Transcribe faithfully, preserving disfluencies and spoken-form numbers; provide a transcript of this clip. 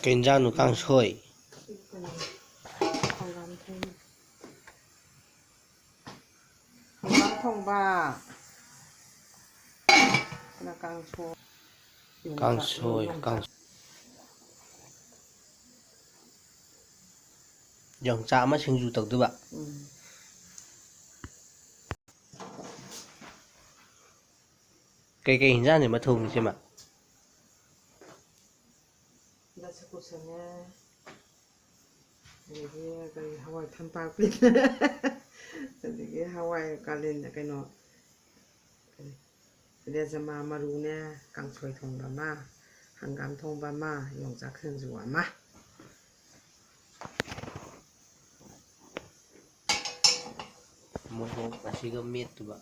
ꯀꯩ ꯏꯟꯖꯥꯡꯅꯣ? ꯀꯥꯡꯁꯣꯏ꯫ ꯍꯪꯒꯥꯝ ꯊꯣꯡꯕ꯫ ꯍꯪꯒꯥꯝ ꯊꯣꯡꯕ꯫ ꯑꯗꯨꯅ ꯀꯥꯡꯁꯣꯏ꯫ ꯀꯥꯡꯁꯣꯏ, ꯌꯣꯡꯆꯥꯛ꯫ ꯀꯥꯡ-, ꯌꯣꯡꯆꯥꯛ ꯑꯃ ꯁꯤꯡꯖꯨ ꯇꯧꯗꯣꯏꯕ꯫ ꯎꯝ꯫ ꯀꯩꯀꯩ ꯍꯤꯟꯖꯥꯡꯅꯦꯕ ꯊꯣꯡꯉꯤꯁꯤꯃ? ꯗꯁꯀꯨꯁꯅꯦ, ꯑꯗꯒꯤ ꯀꯔꯤ, ꯍꯋꯥꯏ ꯊꯝꯄꯥꯛꯄꯤ, ꯑꯗꯒꯤ ꯍꯋꯥꯏ ꯀꯥꯂꯦꯟꯗ ꯀꯩꯅꯣ, ꯀꯔꯤ, ꯔꯦꯖꯃꯥ ꯃꯔꯨꯅꯦ, ꯀꯥꯡꯁꯣꯏ ꯊꯣꯡꯕ ꯑꯃ, ꯍꯪꯒꯥꯝ ꯊꯣꯡꯕ ꯑꯃ, ꯌꯣꯡꯆꯥꯛ ꯁꯤꯡꯖꯨ ꯑꯃ꯫ ꯃꯣꯔꯣꯛ ꯑꯁꯤꯒ ꯃꯦꯠꯇꯨꯕ꯫